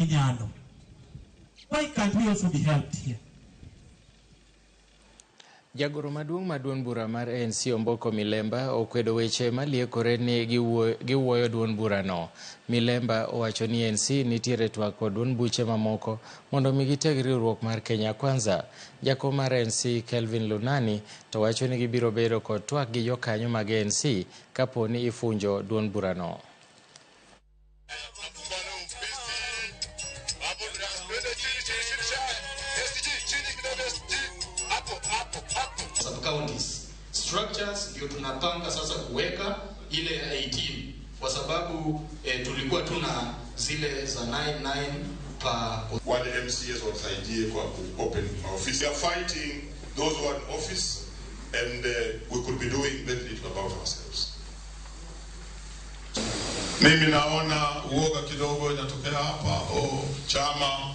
Inyalo. Why can't we also be helped here? Jagoro maduong' mar duond bura mar ANC Omboko Milemba okwedo weche maliekore ni giwuoyo duond burano. Milemba owacho ni ANC nitiere twak kod duond buche mamoko mondo mi giteg riwruok mar Kenya Kwanza. Jakom mar ANC Kelvin Lunani to wacho ni gibiro bedo kod twak gi jokanyo mag ANC kapo ni ifunjo duond burano. Sub-counties structures ndio tunapanga sasa kuweka ile ya 18 kwa sababu tulikuwa tuna zile za 99 pa wale MCAs wasaidie kwa ku open office. We are fighting those who are in office and we could be doing very little about ourselves. Mimi naona uoga kidogo inatokea hapa. Oh, chama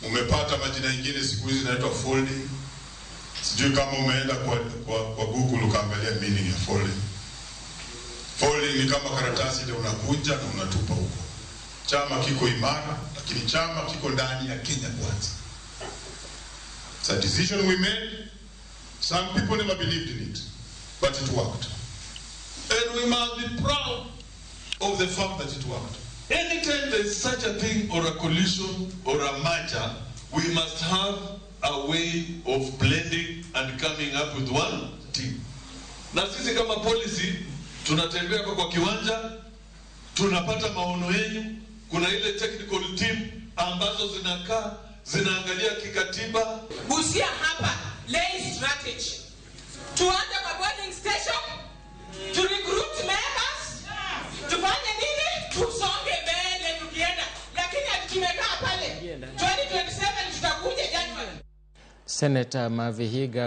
umepata majina mengine siku hizi inaitwa folding. Sijui kama umeenda kwa Google ukaangalia meaning ya folding. Folding ni kama karatasi ile unakunja na unatupa huko. Chama kiko imara, lakini chama kiko ndani ya Kenya Kwanza. It's a decision we made. Some people never believed in it, but it worked. And we must be proud of the fact that it worked. Anytime there is such a thing or a collision or a merger, we must have a way of blending and coming up with one team. Na sisi kama policy tunatembea kwa kiwanja, tunapata maono yenu. Kuna ile technical team ambazo zinakaa zinaangalia kikatiba. Busia hapa lay strategy, tuanze kwa boarding station, to recruit members, tufanye nini, tusonge mbele tukienda, lakini ati tumekaa pale 2027 tutakuja January. Seneta ma Vihiga.